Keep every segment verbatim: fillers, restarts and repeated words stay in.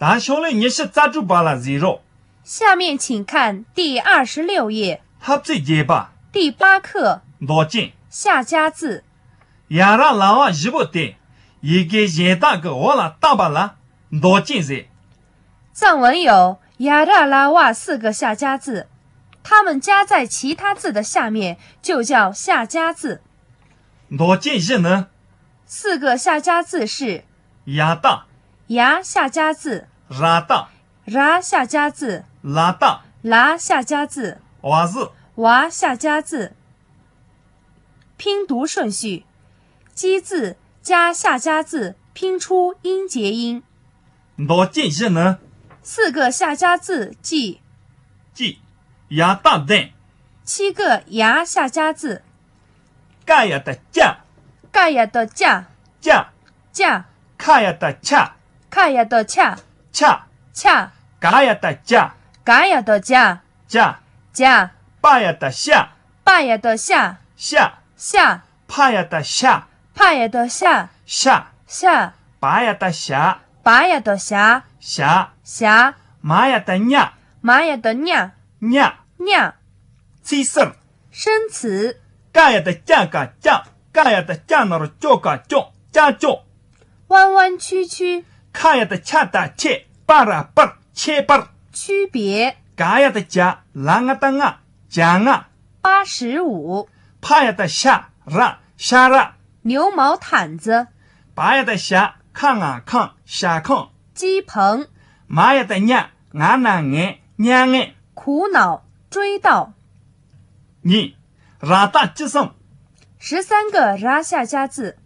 ད་ཤོག་ལྷེ་ཉི་ཤུ་རྩ་དྲུག་པ་ལ་གཟིགས་རོགས། 下面请看第二十六页。 ལྷབ་ཚིགས་བརྒྱད་པ། 第八课。 མདོག་ཅན། 下家字。 ཡ་ར་ལ་བ་བཞི་པོ་དེ་ཡི་གེ་གཞན་དག་གི་འོག་ལ་བཏགས་པ་ལ་མདོག་ཅན་ཟེར། 藏文有 ཡ་ར་ལ་བ 四个下家字，它们加在其他字的下面就叫下家字。 མདོག་ཅན་བཞི་ནི། 四个下家字是 ཡ་བཏགས། 牙 下家字， ར་བཏགས། 然 下家字， ལ་བཏགས། 然 下家字， བ་ཟི། 哇 下家字。拼读顺序：鸡字加下家字，拼出音节音。 མདོག་ཅན་བཞི་ནི། 四个下家字即 ཅི། ཡ་བཏགས་ལྡན། 七个 ཡ 下家字， ཀ་ཡ་བཏགས་ཀྱ། 盖亚的盖， ཀྱ། 甲。 ཁ་ཡ་བཏགས་ཁྱ། 卡亚的卡， ཁྱ། 卡。 ག་ཡ་བཏགས་གྱ། 嘎呀的嘎， གྱ། 甲。 པ་ཡ་བཏགས་ཤ། 巴呀的夏， ཤ། 夏。 ཕ་ཡ་བཏགས་ཤ། 帕呀的夏， ཤ། 夏。 བ་ཡ་བཏགས་བྱ། 巴呀的夏， བྱ། 夏。 མ་ཡ་བཏགས་མྱ། 玛呀的玛， མྱ། 玛。 ཚིག་ཟུར། 生词。 ཀ་ཡ་བཏགས་ཀྱ་ག་ཀྱ། ཀ་ཡ་བཏགས་ཀྱ་ན་རོ་ཀྱོ་ག་ཀྱོ། ཀྱ་ཀྱོ། 弯弯曲曲。 ཁ་ཡ་བཏགས་ཁྱ་ཏ་ཁྱེ། པ་ར་པར། ཁྱད་པར། 区别。 ག་ཡ་བཏགས་གྱ། ལ་ང་བཏགས་ང་། གྱ་ང་། 八十五。 ཕ་ཡ་བཏགས་ཤ། ར། ཤ་ར། 牛毛毯子。 བ་ཡ་བཏགས་བྱ། ཁ་ང་ཁང་། བྱ་ཁང་། 鸡棚。 མ་ཡ་བཏགས་མྱ། ང་ན་ངན། མྱ་ངན། 苦恼，追悼。 གཉིས། ར་བཏགས་ཅི་གསུམ། 十三个 ར 下加字。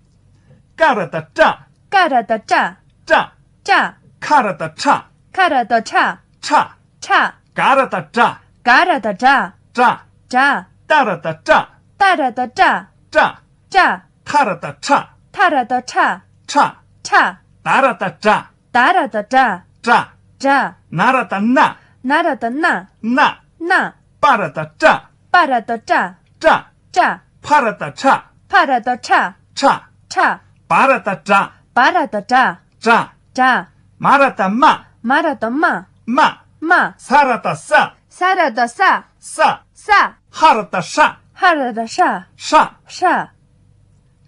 ཀ་ར་བཏགས་ཀྲ། 嘎啦的嘎， ཀྲ། 嘎。 ཁ་ར་བཏགས་ཁྲ། 卡啦的卡， ཁྲ། 卡。 ག་ར་བཏགས་གྲ། 嘎啦的嘎， ཀྲ། 嘎。 ཏ་ར་བཏགས་ཏྲ། 哒啦的哒， ཀྲ། 嘎。 ཁ་ར་བཏགས་ཁྲ། 塔啦的塔， ཁྲ། 塔。 ད་ར་བཏགས་དྲ། 达啦的达， དྲ། 达。 ན་ར་བཏགས་ན། 那啦的那， ན། 那。 པ་ར་བཏགས་པྲ། 巴啦的达， པྲ། 达。 ཕ་ར་བཏགས་ཕྲ། 帕啦的帕， ཕྲ། 帕。 བ་ར་བཏགས་བྲ། 巴啦的达， བྲ། 达。 མ་ར་བཏགས་མ། 玛啦的玛， མ། 玛。 ས་ར་བཏགས་ས། 撒啦的撒， ས། 撒。 ཧ་ར་བཏགས་ཧྲ། 哈啦的哈， ཧྲ། 哈。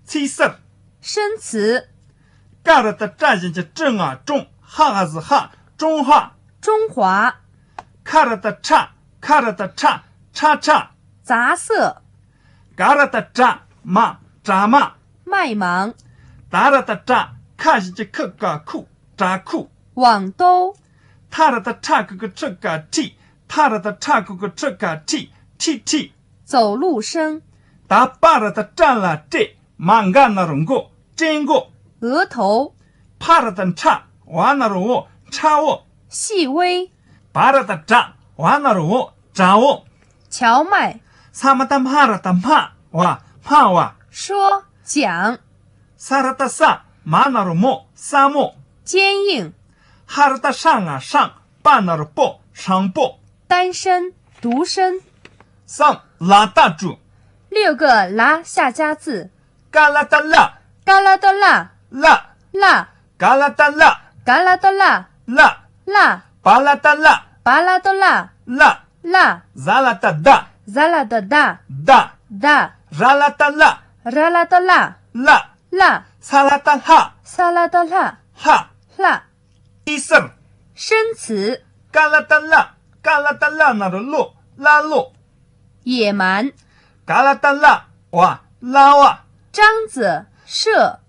ཚིག་ཟུར། 生词。 ཀ་ར་བཏགས་ཀྲ་བཞིན་གྱི་ཀྲི་ང་ཀྲུང་། ཧ་ང་ཟི་ཧ། ཀྲུང་ཧ། 中华。 ཁ་ར་བཏགས་ཁྲ། ཁ་ར་བཏགས་ཁྲ། ཁྲ་ཁྲ། 杂色。 ག་ར་བཏགས་གྲ། མ། གྲ་མ། 麦芒。 ད་ར་བཏགས་དྲ། ཁ་བཞིན་གྱི་ཁི་ག་ཁུ། གྲ་ཁུ། 网兜。 ཐ་ར་བཏགས་ཁྲ་གུ་གུ་ཁྲི་ག་ཁྲི། ཐ་ར་བཏགས་ཁྲ་གུ་གུ་ཁྲི་ག་ཁྲི། ཁྲི་ཁྲི། 走路声。 ད་པ་ར་བཏགས་པྲ་ལ་པྲེ། མ་ག་ན་རོ་མགོ། པྲེ་མགོ། 额头。 ཕ་ར་བཏགས་ཕྲ། བ་ན་རོ་བོ། ཕྲ་བོ། 细微。 བ་ར་བཏགས་བྲ། བ་ན་རོ་བོ། བྲ་བོ། 荞麦。 ས་མ་བཏགས་སྨ་ར་བཏགས་སྨྲ་བ། སྨྲ་བ། 说，讲。 ས་ར་བཏགས་སྲ། མ་ན་རོ་མོ། སྲ་མོ། 坚硬。 ཧ་ར་བཏགས་ཧྲ་ང་ཧྲང་། པ་ན་རོ་པོ། ཧྲང་པོ། 单声，独声。 གསུམ། ལ་བཏགས་ཀྲུ། 六个 ལ 下加字。 ཀ་ལ་བཏགས་ལ། 嘎啦的啦， ལ། 啦。 ག་ལ་བཏགས་གླ། 嘎啦的啦， གླ། 啦。 བ་ལ་བཏགས་བླ། 巴啦的啦， བླ། 啦。 ཟ་ལ་བཏགས་ཟླ། 咋啦的哒， ཟླ། 哒。 ར་ལ་བཏགས་རླ། 啦啦的啦， རླ། 啦。 ས་ལ་བཏགས་སླ། 撒啦的啦， སླ། 啦。 ཚིག་ཟུར། 生词。 ཀ་ལ་བཏགས་གླ། ཀ་ལ་བཏགས་གླ་ན་རོ་གློ། གླ་གློ། 野蛮。 ག་ལ་བཏགས་གླ་བ། གླ་བ། 张子设。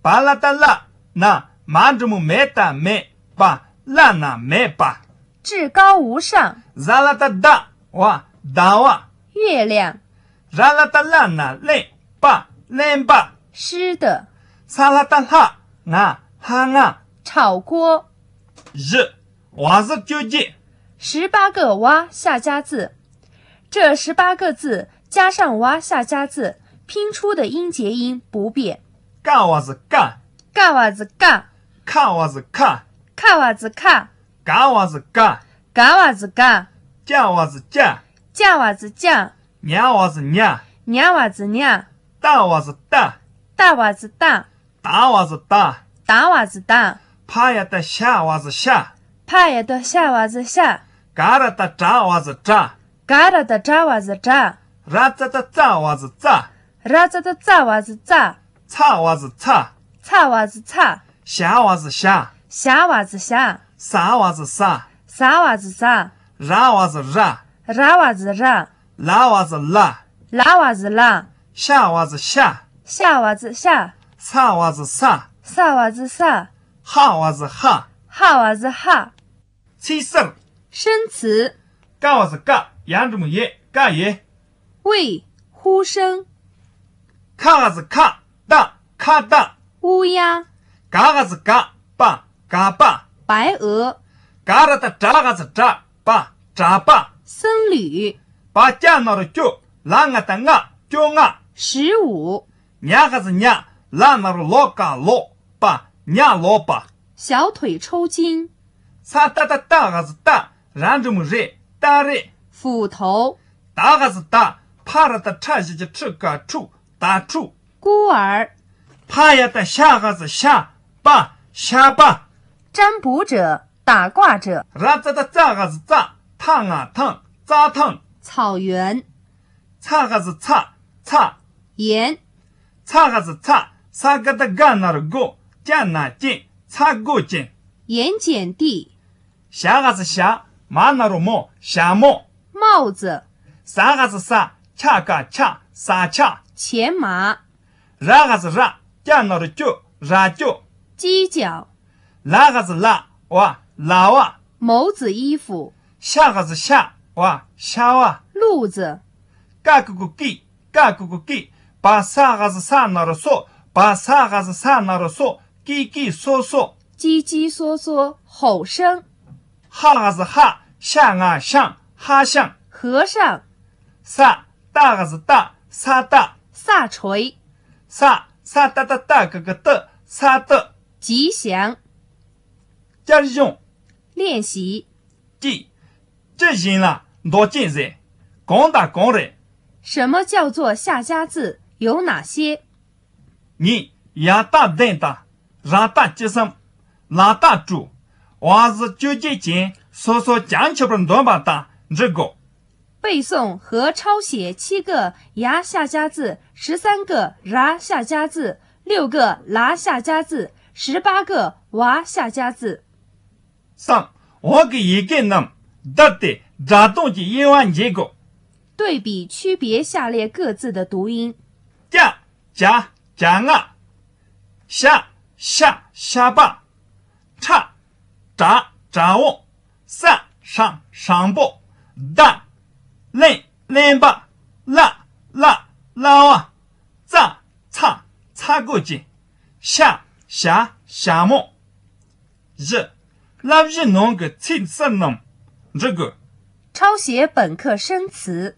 བ་ལ་བཏགས་བླ། ན། མ་འགྲེང་བུ་མེ་ད་མེད་པ། བླ་ན་མེད་པ། 至高无上。 ཟ་ལ་བཏགས་ཟླ་བ། ཟླ་བ། 月亮。 ར་ལ་བཏགས་རླ་ན་རླན་པ། རླན་པ། 湿的。 ས་ལ་བཏགས་སླ། ང་། སླ་ང་། 炒锅。 བཞི། བ་ཟི་བཅོ་བརྒྱད། 十八个 ཝ 下加字。 这十八个字加上 ཝ 下加字，拼出的音节音不变。 ཀ་བ་ཟི་ཀ། 嘎哇子嘎， ཁ་བ་ཟི་ཁ། 卡哇子卡， ག་བ་ཟི་ག། 嘎哇子嘎， ཀྱ་བ་ཟི་ཀྱ། 加哇子加， ཉ་བ་ཟི་ཉ། nha哇子nha， ཏ་བ་ཟི་ཏ། 大哇子大， ད་བ་ཟི་ད། 达哇子达， ཕ་ཡ་བཏགས་ཤ་བ་ཟི་ཤ། ཕ་ཡ་བཏགས་ཤ་བ་ཟི་ཤ། ག་ར་བཏགས་གྲ་བ་ཟི་གྲ། ག་ར་བཏགས་གྲ་བ་ཟི་གྲ། ར་ཙ་བཏགས་ཙ་བ་ཟི་ཙ། ར་ཙ་བཏགས་ཙ་བ་ཟི་ཙ། ཚ་བ་ཟི་ཚ། ཚ་བ་ཟི་ཚ། ཞ་བ་ཟི་ཞ། ཞ་བ་ཟི་ཞ། ས་བ་ཟི་ས། ས་བ་ཟི་ས། ར་བ་ཟི་ར། ར་བ་ཟི་ར། ལ་བ་ཟི་ལ། ལ་བ་ཟི་ལ། ཤ་བ་ཟི་ཤ། ཤ་བ་ཟི་ཤ། ས་བ་ཟི་ས། ས་བ་ཟི་ས། ཧ་བ་ཟི་ཧ། ཧ་བ་ཟི་ཧ། ཚིག་གསར། 生词 ཀ་བ་ཟི་ཀ། ཡ་འགྲེང་བུ་ཡེ། ཀ་ཡེ། 喂，呼声。 ཁ་ག་ཟི་ཁ། ཏ། ཁ་ཏ། 乌鸦。 ག་ག་ཟི་ག། པ། ག་པ། 白鹅。 ག་ར་བཏགས་གྲ་ག་ཟི་གྲ། པ། གྲ་པ། 僧侣。 པ་ཀྱ་ན་རོ་ཀྱོ། ལ་ང་བཏགས་ལྔ། ཀྱོ་ལྔ། 十五。 ཉ་ག་ཟི་ཉ། ལ་ན་རོ་ལོ་ཀ་ལོ། པ། ཉ་ལོ་པ། 小腿抽筋。 ས་ཏ་བཏགས་སྟ་ག་ཟི་སྟ། ར་འགྲེང་བུ་རེ། སྟ་རེ། 斧头。 ཏ་ག་ཟི་ཏ། ཕ་ར་བཏགས་ཕྲ་ཞབས་ཀྱུ་ཕྲུ་ཀ་ཕྲུག་ཏ་ཕྲུག 孤儿。 ཕ་ཡ་བཏགས་ཤ་ག་ཟི་ཤ། པ། ཤ་པ། 占卜者，打卦者。 ར་ཙ་བཏགས་རྩ་ག་ཟི་རྩ། ཐ་ང་ཐང་། རྩྭ་ཐང་། 草原。 ཚ་ག་ཟི་ཚ། ཚ། 盐。 ཚ་ག་ཟི་ཚ། ས་ག་བཏགས་སྒ་ན་རོ་སྒོ། ཀྱ་ན་ཀྱེ། ཚ་སྒོ་ཅན། 盐碱地。 ཞ་ག་ཟི་ཞ། མ་ན་རོ་མོ། ཞ་མོ། 帽子。 ས་ག་ཟི་ས། ཆ་ཀ་ཆག་ས་ཆག 钱马。 ར་ག་ཟི་ར། ཀྱ་ན་རོ་ཀྱོ། ར་ཀྱོ། 犄角。 ལ་ག་ཟི་ལ། བ། ལ་བ། 帽子衣服。 ཤ་ག་ཟི་ཤ། བ། ཤ་བ། 路子。 ཀ་གི་གུ་ཀི། ཀ་གི་གུ་ཀི། བ་ས་ག་ཟི་ས་ན་རོ་སོ། བ་ས་ག་ཟི་ས་ན་རོ་སོ། ཀི་ཀི་སོ་སོ། 叽叽嗦嗦，吼声。 ཧ་ག་ཟི་ཧ། ཤ་ང་ཤང་། ཧ་ཤང་། 和尚。 ས། ཏ་ག་ཟི་ཏ། ས་ཏ། 下垂。 ས། ས་ཏ་བཏགས་སྟ་ག་གི་སྟི། ས་སྟི། 吉祥。 བསྐྱར་སྦྱོང་། 练习。 ཀྱི། ཅི་བཞིན་ལ་མདོག་ཅན་ཟེར། གང་དང་གང་རེད། 什么叫做下家字？有哪些？ ངས་ཡ་བཏགས་གདན་དང་། ར་བཏགས་ཅི་བསམ། ལ་བཏགས་དྲུག་བ་ཟི་བཅོ་བརྒྱད་ཅན་སོ་སོ་བྱང་ཆུབ་པར་འདོན་པ་དང་འབྲི་དགོས། 背诵和抄写七个ཡ下家字、十三个ར下家字、六个ལ下家字、十八个ཝ下家字。 སམ། འོག་གི་ཡི་གེ་རྣམས་བསྡུར་ཏེ་སྒྲ་གདངས་ཀྱི་དབྱེ་བ་འབྱེད་དགོས། 对比区别下列各字的读音。 ཀྱ། ཀྱ། ཀྱ་ང་། ཤ། ཤ། ཤ་པ། ཁྲ། གྲ། གྲ་བོ། ས། ཧྲང་། ཧྲང་པོ། ད། ལན། ལན་པ། ལ། ལ། ལ་བ། ཙ། ཚ། ཚ་སྒོ་ཅན། ཤ། ཤ། ཤ་མོ། བཞི། བསླབ་གཞི་ནང་གི་ཚིག་གསར་རྣམས་འབྲི་དགོས། 抄写本课生词。